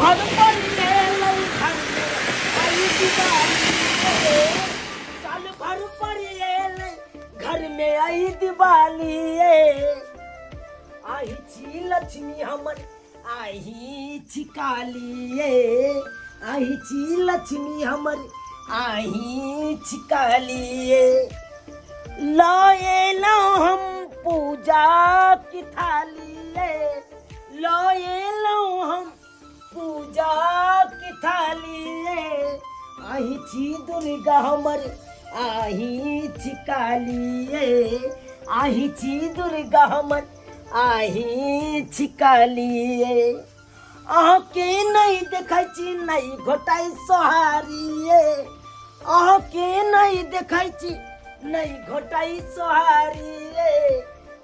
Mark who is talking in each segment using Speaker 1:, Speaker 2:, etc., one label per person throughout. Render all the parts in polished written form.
Speaker 1: भर पर एलै घर में आई दिवाली ये। साल भर पर एलै घर में आई दिवाली ये। आही छी लक्ष्मी हमर आही छी काली ये, आही छी लक्ष्मी हमर आही छी काली ये। लएलहुँ हम पूजा की थाली ये, लएलहुँ हम पूजा की थाली ये। आही छी दुर्गा हमर आही छी काली ये, आही छी दुर्गा हमर आही छी काली ये। अहाँके नहि देखै छी नहि घोटाइ सोहारी ये, अहाँके नहि देखै छी नहि घोटाइ सोहारी ये।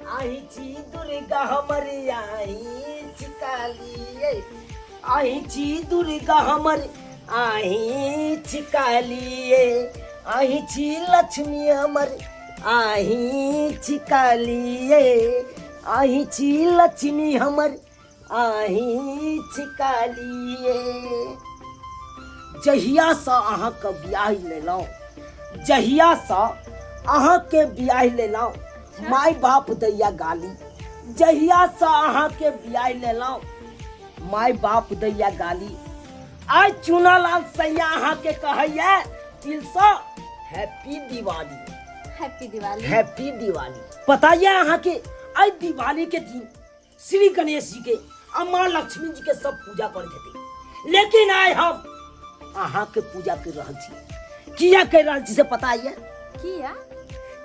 Speaker 1: आही छी दुर्गा हमर आही छी काली ये, आही छी दुर्गा हमर आही छी काली ये, आही छी लक्ष्मी हमर आही छी काली ये, आही छी लक्ष्मी हमर आही छी काली ये। जहियासँ अहाँके बियाह लेलहुँ, जहियासँ अहाँके बियाह लेलहुँ माय बाप दैया गाली, जहियासँ अहाँके बियाह लेलहुँ माय बाप दैया गाली, आइ चूनालाल सैया अहाँके कहैया दिलसँ happy Diwali,
Speaker 2: happy Diwali,
Speaker 1: happy Diwali. पता यऽ अहाँके आइ दिवाली के दिन श्री गणेश जी के आ माँ लक्ष्मी जी के सब पूजा करैत हेतै, लेकिन आइ हम अहाँके पूजा कर रहल छी। किया कर रहल छी से पता यऽ?
Speaker 2: किया?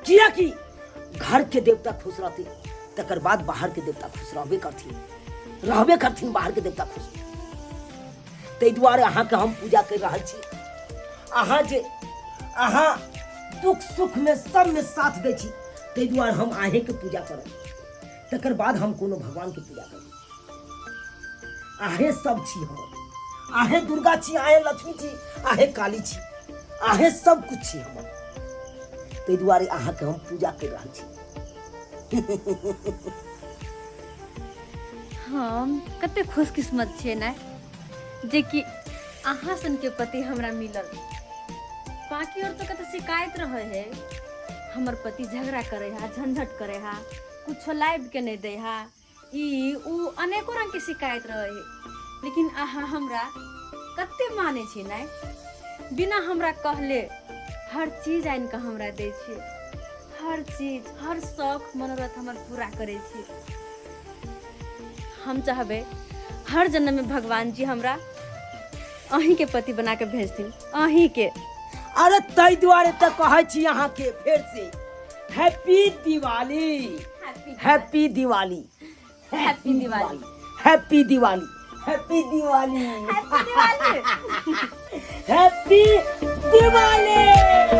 Speaker 1: किया कि घर के देवता खुश रहते तकर बाद बाहर के देवता खुश रहबे करथिन, रहबे करथिन बाहर के देवता खुश। ताहि दुआरे अहाँके हम पूजा कर रहल छी। अहाँ जे अहाँ दुख सुख में सब में साथ दै छी, ताहि दुआरे हम अहेंके पूजा करब, तकर बाद हम कोनो भगवान के पूजा करब। अहें सब छी हमर, अहें दुर्गा छी, अहें लक्ष्मी छी, अहें काली छी, अहें सब कुछ छी हमर, ताहि दुआरे अहाँके हम पूजा कर रहल छी।
Speaker 2: हम कते खुशकिस्मत छियै ने जे कि अहाँ सनके पति हमरा मिलल। बाकी और तो कते शिकायत रहे है, हमर पति झगड़ा करे हा, झंझट करे हा, कुछो लाइब के नहीं दे हा, ई उ अनेको रंग के शिकायत रहे है, लेकिन अहाँ हमरा कते माने छी ने, बिना हमरा कहले हर चीज आनि कऽ हमरा दै छी, हर चीज हर शौक मनोरथ हमर पूरा करै छी। हम चाहबै हर जन्म में भगवान जी हमरा अहीं के पति बना के भेजथिन, अहीं के।
Speaker 1: अरे ताहि दुआरे तऽ कहै छी अहाँके फेर से happy Diwali, happy Diwali,
Speaker 2: happy Diwali,
Speaker 1: happy Diwali, happy Diwali,
Speaker 2: happy Diwali,
Speaker 1: happy Diwali.